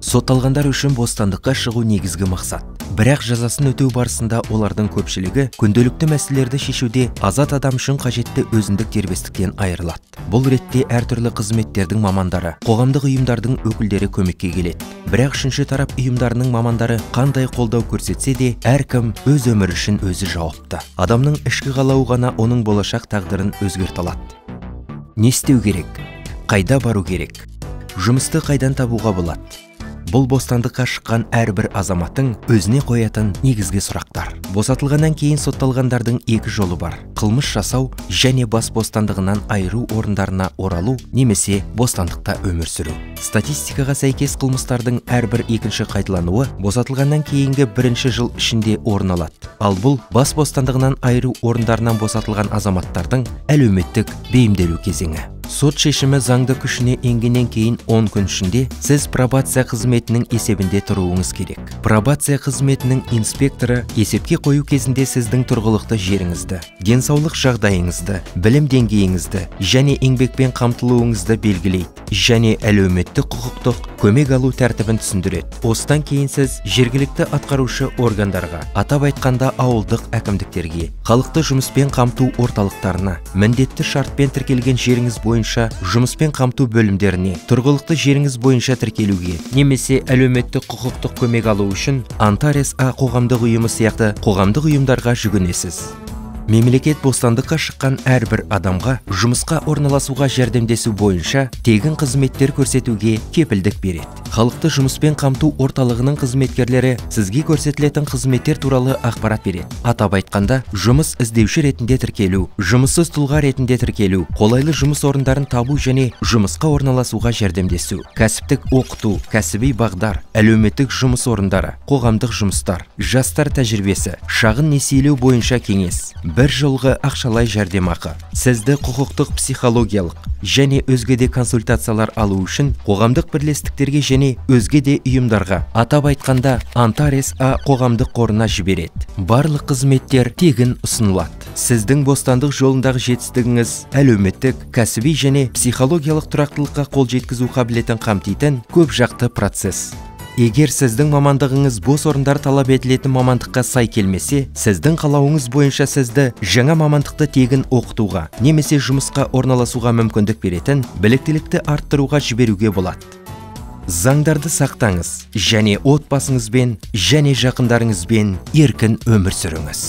Сотталғандар үшін бостандыққа шығу негізгі мақсат. Бірақ жазасын өтеу барысында олардың көпшілігі күнделікті мәселелерді шешуде азат адам үшін қажетті өзіндік дербестіктен айырылады. Бұл ретте әртүрлі қызметтердің мамандары, қоғамдық ұйымдардың өкілдері көмекке келеді. Бірақ үшінші тарап ұйымдарының мамандары қандай қолдау көрсетсе де, әркім өз өмірі үшін өзі жауапты. Адамның ішкі қалауы ғана оның болашақ тағдырын өзгерте алады. Не істеу керек? Қайда бару керек? Жұмысты қайдан табуға болады? Бұл бостандыққа шыққан әрбір азаматтың өзіне қоятын негізгі сұрақтар. Босатылғаннан кейін сотталғандардың екі жолы бар: қылмыс жасау және бас бостандығынан айыру орындарына оралу немесе бостандықта өмір сүру. Статистикаға сәйкес, қылмыстардың әрбір екінші қайталануы босатылғаннан кейінгі бірінші жыл ішінде орын алады. Ал бұл бас бостандығынан айыру орындарынан босатылған азаматтардың әлеуметтік бейімделу кезеңі. Сот шешімі заңды күшіне енгеннен кейін 10 күн ішінде сіз пробация қызметінің есебінде тұруыңыз керек. Пробация қызметінің инспекторы есепке қою кезінде сіздің тұрғылықты жеріңізді, денсаулық жағдайыңызды, білім деңгейіңізді және еңбекпен қамтылуыңызды белгілейді және әлеуметтік құқықтық көмек алу тәртібін түсіндіреді. Осыдан кейін сіз жергілікті атқарушы органдарға, атап айтқанда ауылдық әкімдіктерге, халықты жұмыспен қамту орталықтарына, міндетті шартпен тіркелген жеріңіз бойынша жұмыспен қамту бөлімдеріне, тұрғылықты жеріңіз бойынша тіркелуге немесе әлеуметтік құқықтық көмек алу үшін Антарес А қоғамдық ұйымы сияқты қоғамдық ұйымдарға жүгінесіз. Мемлекет бостандыққа шыққан әрбір адамға жұмысқа орналасуға жәрдемдесу бойынша тегін қызметтер көрсетуге кепілдік береді. Халықты жұмыспен қамту орталығының қызметкерлері сізге көрсетілетін қызметтер туралы ақпарат береді. Атап айтқанда, жұмыс іздеуші ретінде тіркелу, жұмыссыз тұлға ретінде тіркелу, қолайлы жұмыс орындарын табу және жұмысқа орналасуға жәрдемдесу, кәсіптік оқыту, кәсіби бағдар, әлеуметтік жұмыс орындары, қоғамдық жұмыстар, жастар тәжірибесі, шағын несиелеу бойынша кеңес, бір жылғы ақшалай жәрдемақы. Сізді құқықтық, психологиялық және өзге де консультациялар алу үшін қоғамдық бірлестіктерге және өзге де ұйымдарға, атап айтқанда Антарес А қоғамдық қорына жібереді. Барлық қызметтер тегін ұсынылады. Сіздің бостандық жолындағы жетістігіңіз әлеуметтік, кәсіби және психологиялық тұрақтылыққа қол жеткізу қабілетін қамтитын көп жақты процесс. Егер сіздің мамандығыңыз бос орындар талап етілетін мамандыққа сай келмесе, сіздің қалауыңыз бойынша сізді жаңа мамандықты тегін оқытуға немесе жұмысқа орналасуға мүмкіндік беретін біліктілікті арттыруға жіберуге болады. Заңдарды сақтаңыз және отбасыңызбен және жақындарыңызбен еркін өмір сүріңіз.